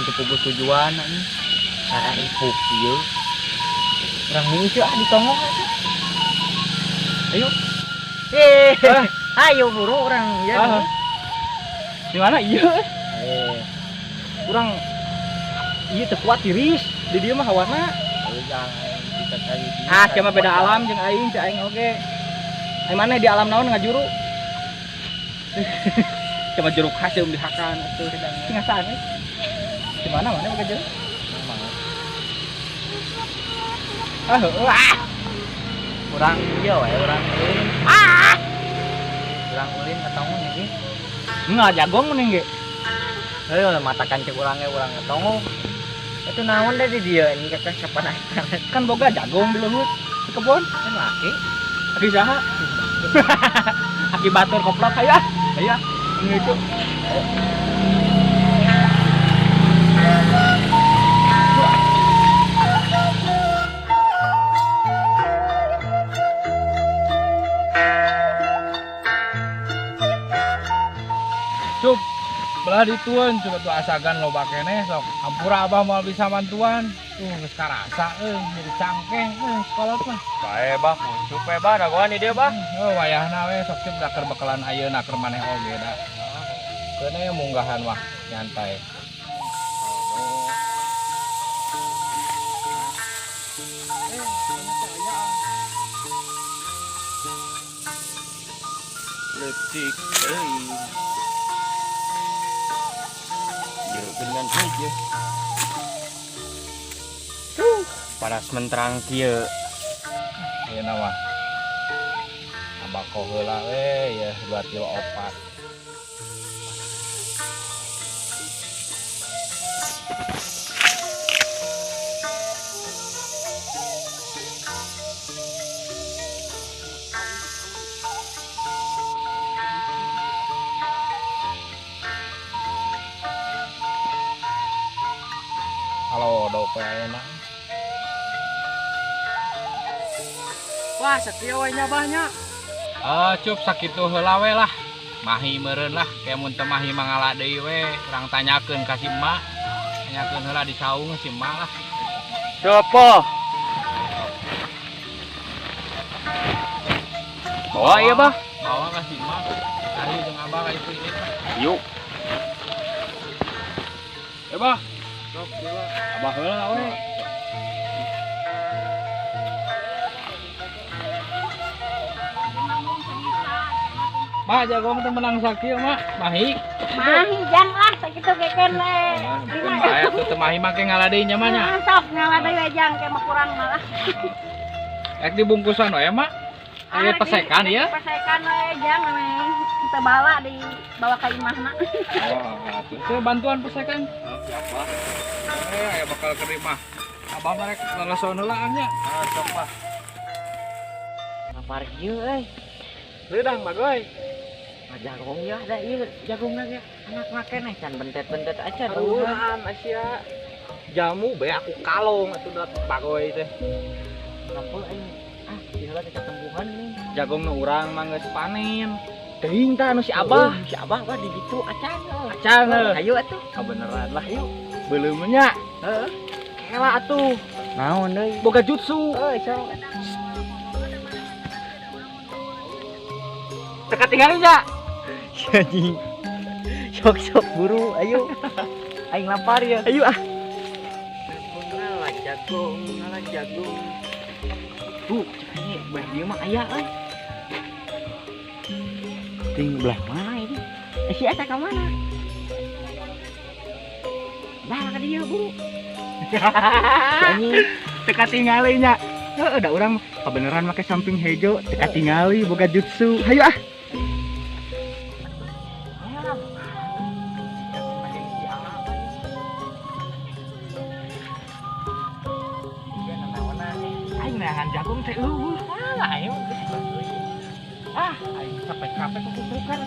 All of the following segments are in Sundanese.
teu puguh tujuan anjing. Kararipuk ieu. Urang ngieu ah ditongong atuh. Ayo. Ayo buru urang ya. Di mana ieu? Urang ieu teu kuat tiris. Di dieu mah hawana. Ah, sia mah beda alam jeung aing, cai aing oge. Aing mana di alam naon ngajuru? Coba jeruk khas yang dihakan atuh. Sing ngasaan we. Di mana mana boga jeruk? Ah, heueuh ah. Urang ieu we, urang ulin. Ah. Urang ulin katongong ge. Enggak jagong mending ge. Heueuh matakan cek urang ge urang katongong. Itu naon deh di dieu ini kakak siapa naik kan boga jagong di luhur di kebon. Kan laki. Aki saha? Aki batur koplok ayo ah. Ayo ah. Ngicu. Cup, belah dituan coba tuh asagan loba keneh sok. Hampura abah moal bisa bantuan. Tuh geus karasa euy jadi cangkeng sekolah mah. Bae bah, kuncup we bah dagoan di dieu bah. Heuh wayahna we sok cup da keur bekalan ayeuna keur maneh oge da. Keun munggahan mah nyantai. Leutik euy. Dengan aja. Tuh, panas menterang kieu. Ayeuna mah. Abako heula we ya 2 kilo 4. Halo, dope enak. Wah, sakieu we nya bah nya. Cup sakitu heula we lah. Mahi meureun lah, ke mun teu mahi mangala deui we, urang tanyakeun ka si emak. Tanyakeun heula di saung si emak lah. Sopo? Bawa ieu bah. Bawa ka si emak. Ayo jeung abah ka itu ini. Yuk. Bah. Abah heula we. Mak jagong teh menang sakieu mak, mahi. Mahi jang lah sakitu ge keneh. Bae atuh teu mahi mah ke ngala deui nya mah nya. Sok ngala deui we jang ke mah kurang malah. Ek dibungkusan we mak. Aya pesekan ieu. Pesekan we jang we teu bala dibawa ka imahna. Oh, atuh teu bantuan pesekan. Siap bah. Aya bakal ke imah. Abah mah rek leleson heula nya. Sok bah. Lapar kieu euy. Leudang bagoy. Jagong ya ada ieu jagongna ge anak mah keneh can bentet-bentet aja Aruhan Asia. Jamu be aku kalong atuh dat bagoy teh. Kampung aing ah ieu heula teh ketempuhan nih. Jagong nu urang mah geus panen. Teuing tah anu si Abah. Si Abah mah di ditu acan. Acan heuh. Ayo atuh. Kabeneran lah yuk. Beuleum nya. Heeh. Kela atuh. Naon deui? Boga jutsu. Heuh, sok. Teka tinggalin ya. Anjing. Sok-sok buru, ayo. Aing lapar ya. Ayo ah. Ngalah jagung, ngalah jagung. Tuh, ini belah dia mah aya euy. Ting belah mana ini? Si eta ka mana? Bah ka dieu buru. Anjing, teka tingali nya. Heuh, da urang kabeneran make samping hejo, teka tingali boga jutsu. Hayu ah. Aing neangan jagung teh eueuh. Salah aing geus Ah, aing capek-capek kukukan.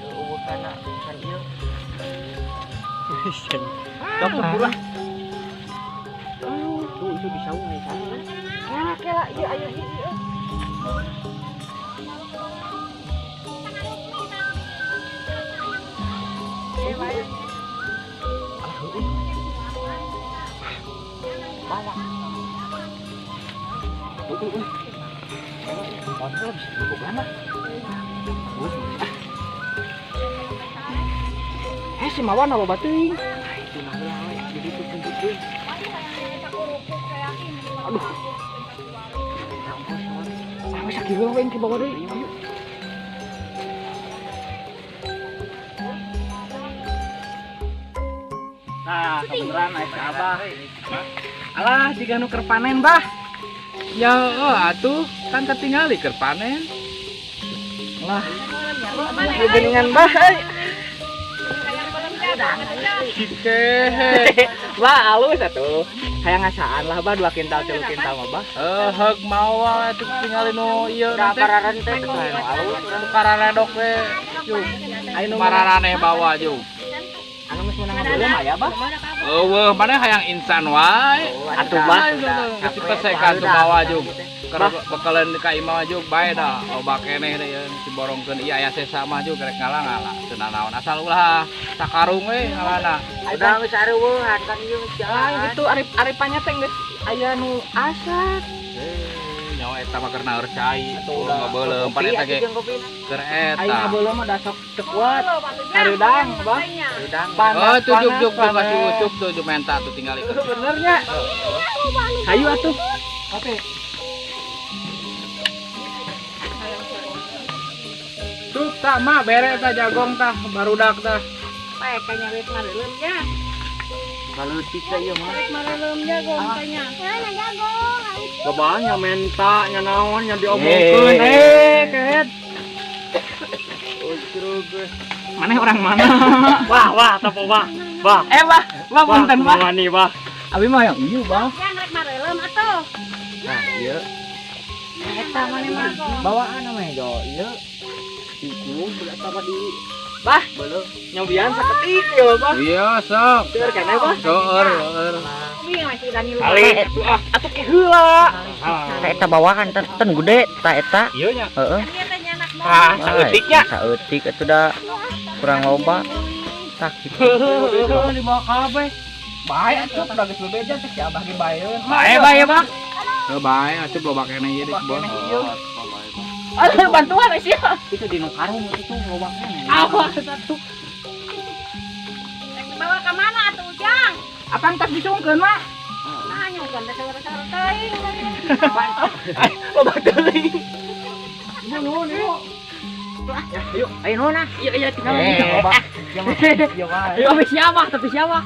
Eueuh kana kan ieu. Sok buru ah. Tuh itu di saung aya sana. Kela kela ieu aya ieu ieu. Bawa. Motor bisa dibuka mah. Eh si Mawan loba teuing. Itu mah we jadi tuh. Aduh. Ah, wis sakieu we ke bawa deui. Ayo. Nah, kebeneran naik ke Abah. Alah, jiga nu keur panen, Bah. Ya oh, atuh kan ketinggali keur panen. Lah. Geuningan Bah euy. Cikehe. Bah, alus atuh. Hayang ngasaan lah, Bah, 2 kintal 3 kintal mah, Bah. Heug mawa atuh tingali nu ieu Da nanti. pararente teh nu alus urang. Kararedok we. Juk. Ayo nu Mararaneh bawa juk. Anu geus meunang ngabeulem aya, Bah. Eueuh, maneh hayang insan wae. Atuh Bah. Geus dipesekan tuh bawa juk. Keur bekaleun ka imah juk bae da. Loba keneh deui ieu diborongkeun ieu aya sesa mah juk rek ngala-ngala. Teu nanaon asal ulah sakarung we ngalana. Udah geus areuweuhan kan ieu geus Ah, jalan. gitu arep-arepannya teh geus aya nu asak. Nyawa eta mah keur naeur cai. Atuh, udah. Ngabeuleum pan eta ge Jeung kopina. keur Aing eta. ngabeulem mah da sok teu kuat. Hareudang, Bah. Hareudang. Panas, Oh, tuh juk panas, juk tuh kasih panas. ucuk tuh juk menta tuh tinggal ikut. Benernya. Hayu atuh. Oke. Tuh tak mah bere tah jagong tah barudak tah. Pae kayaknya wit mareuleum nya. Baleutik da ieu mah. Wit mareuleum jagong kayaknya. Mana jagung? Babahnya menta nya naon nya diomongkeun Kehet. Maneh orang mana? Wah, wah, tepo wah. Wah. Eh, Bah, bah punten, Bah. Wani, wah. Abi mah yang ieu, Bah. Jang rek mareuleum atuh. Nah, ieu Eta maneh mah. bawaan namanya jo. Ieu iku belah apa di Bah, beuleum. nyobian saketik ieu, Bah. Iya, sok. Seueur keneh, Bah. Seueur, seueur. Umi masih Daniel. Kali. Ah, atuh ke heula. Tah eta bawaan ten ten gede tah eta. Ieu nya. Heeh. Ieu teh nyanak Ah, saeutiknya. Saeutik atuh da kurang loba. Tah kitu. Heeh, dibawa kabeh. Bae atuh udah geus bebeja cek si Abah ge baeun. Bae, bae, Bah. Heuh bae atuh loba keneh ieu di kebon. Aduh, bantuan sih. Itu di nu karung itu loba keneh. Awas atuh. Rek dibawa ka mana atuh Ujang? Apaan tas disungkeun, Mak? Nah, nyungkeun teh seueur-seueur teuing. Loba teuing. Nuhun, ibu. Ya, yuk, ayo nuhun ah. Iya, iya, tinggal. Eh, Ieu mah. Ayo, tapi siapa? Tapi siapa?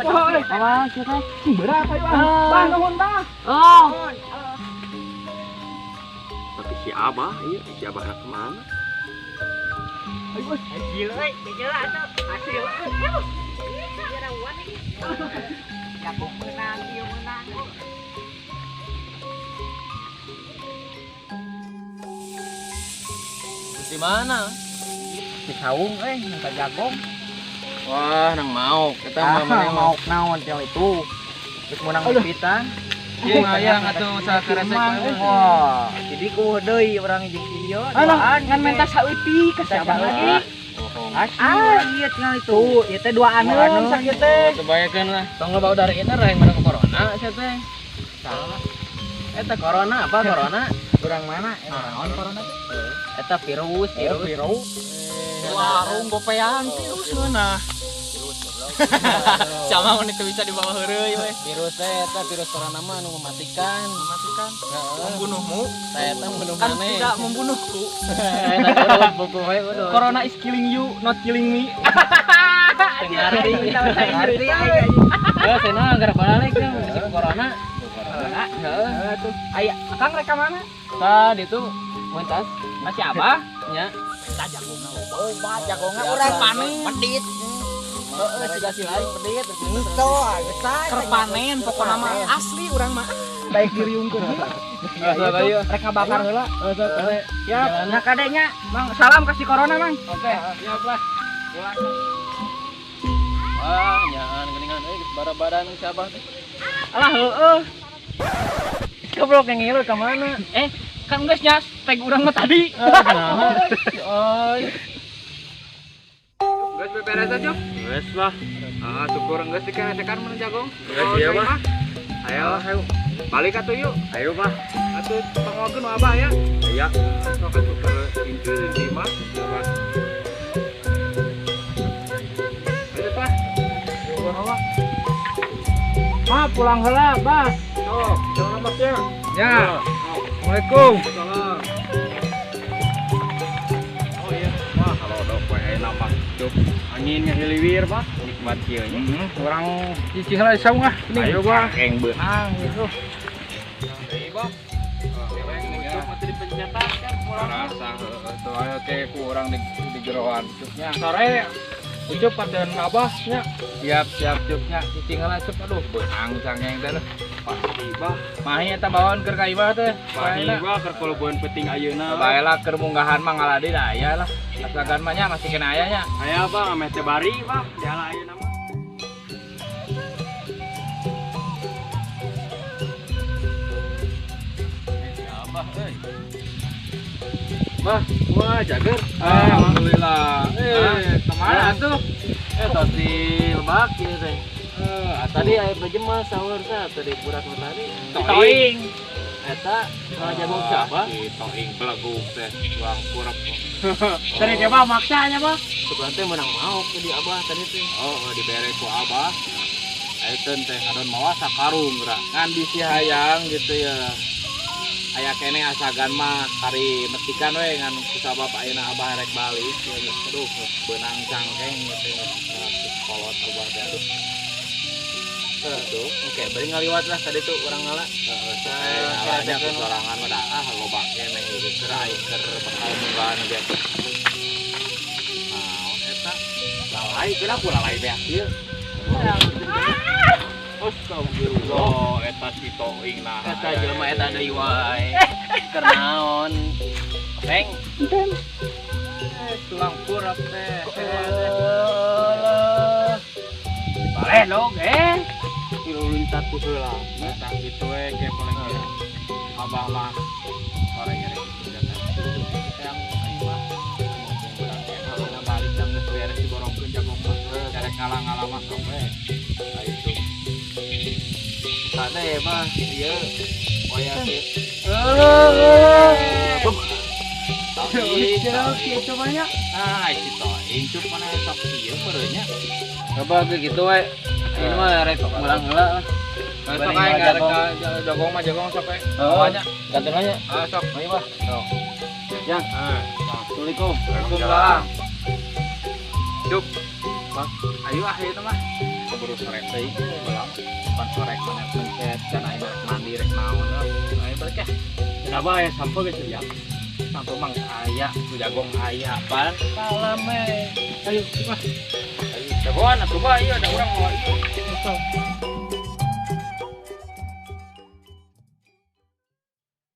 Poe. Awas, ieu teh. Berat ayo ah. Bah, nuhun, Bah. Oh. Tapi si Abah, iya, si Abah nak kemana? Ayo, Hasil euy, beja atuh. Hasil. Jagung menang, ieu menang. Di mana? Di saung euy, minta jagong. Wah, nang mau. Kita Ah, mah mana mau naon tinggal itu. Geus meunang pipitan. Iya, hayang atuh sakeresek wae. Wah, jadi ku deui urang jeung si ieu. Alah, ngan menta saeutik ke siapa lagi? Ah, iya tinggal itu. Tuh, ieu teh dua aneun sakieu teh. Kebayakan lah. Tong bau dari eta yang mana ke corona sia teh. Salah. Eta corona apa corona? Urang mana? Naon corona teh? Eta virus, virus. Virus. Warung gopean virus ngeunah. Sama mun itu bisa dibawa heureuy we. Virus teh eta virus corona mah anu mematikan. Mematikan. Heeh. Membunuhmu. Tah eta membunuh Kan maneh. tidak membunuhku. Eta urut buku we urut. Corona is killing you, not killing me. Teu ngarti. Bahasa Inggris. Heuh, cenah gara balik teh si corona. Corona. Heeh. Tuh. Aya, Akang rek ka mana? Tah ditu mentas Masih Abah? nya. Eta jagongna loba, jagongna Siapa? urang Panen. Pedit. Heeh, siga si lain pedit. Itu, geus Keur panen pokona mah asli urang mah. Baik diriungkeun heula. Heeh, ayo. Rek ngabakar heula. Heeh, Siap. Nah kadenya Mang, salam kasih corona, Mang. Oke, siap lah. Wah, nyaan geuningan euy geus bara-baran si Abah teh. Alah heueuh. Goblok yang ngilu ka mana? Eh, kan geus nyas tag urang mah tadi. Nah, oi. Geus beberes aja. Geus lah. Ah, syukur geus dikeresekan mun jagong. Geus, iya, Bah. Ayo, ayo. Balik atuh yuk. Ayo, Bah. Atuh pangokeun Abah ya. Iya. Sok atuh ke incu di imah. Abah. Ayo, Pak. Bawa. Ma pulang heula, Bah. Sok, selamat ya. Ya. Assalamualaikum. Salam. Oh iya, wah kalau dok we ayeuna mah cup Angin ngahiliwir, Bah. Nikmat kieu nya. Urang cicing heula saung ah. Ayo, Bah. Keng beunang gitu. Deui, Bah. Ucup mah teu dipencetan kan pulang. Rasa heueuh tuh aya ke ku urang di jeroan cupnya. Sore Ucup paten Abah nya. Siap siap cupnya cicing heula cup aduh beunang cangeng teh. Pasti, Bah. Mahi eta bawaan keur ka imah teh. Pasti, Bah, keur koloboan penting ayeuna. Bae lah keur munggahan mah ngaladi da aya lah. Asagan mah nya masih kena aya nya. Aya, Bah, ameh teh bari, Bah. Diala ayeuna mah. Abah euy. Bah, wah jager. Alhamdulillah. Kemana tuh? Tos di lebak ieu teh. Tadi Tadi aya pejema sahur teh tadi budak mah tadi. toing. Eta malah jagong siapa? Si toing beleguk teh, tuang kurep. Tadi coba maksanya, Bah. Sugan teh menang maok di Abah tadi teh. Oh, dibere ku Abah. Ayeuna teh ngadon mawa sakarung geura. Ngan bisi hayang gitu ya. Aya keneh asagan mah kari metikan we ngan kusabab ayeuna Abah rek balik ya geus aduh beunang cangkeng gitu ya. Kolot Abah teh aduh. Tuh, oke, bari ngaliwat lah tadi tuh urang ngala. Heeh, ngalanya ku sorangan mah da ah loba keneh gitu keur aing keur bakal munggahan ge. Naon eta? Lalai, kenapa lalai beak ieu? Astagfirullah, eta si toing nah. Eta jelema eta deui wae. Keur naon? Peng. Tulang kurap teh. Balik dong, eh. Luncat ku heula. Eta kitu we ge paling ge. Abah mah sore ge rek yang aing mah. Kalau balik dan geus beres diborongkeun jagong mah. Rek ngalang-ngalang mah sok we. Nah itu. Tadi mah ieu oya sih. Cobanya. Ah, si toing cup mana sok ieu meureunnya. Coba ge gitu we. Ini mah rek pulang heula lah. Sok aing rek jagong mah jagong sok we. Bawanya. Ganteng aja. Ah, sok. Ayo, Bah. Sok. Yang. Ah, Assalamualaikum. Waalaikumsalam. Cup. Bang, ayo ah ieu mah. Keburu sore teuing pulang. Pan sore mana pencet dan aing rek mandi rek naon. Ayo balik ya. Kenapa aya sampo geus ya? Sampo mang aya, ku jagong aya pan. Salam we. Ayo, Bah. Ayo jagoan atuh bah, ieu ada urang mawa ieu.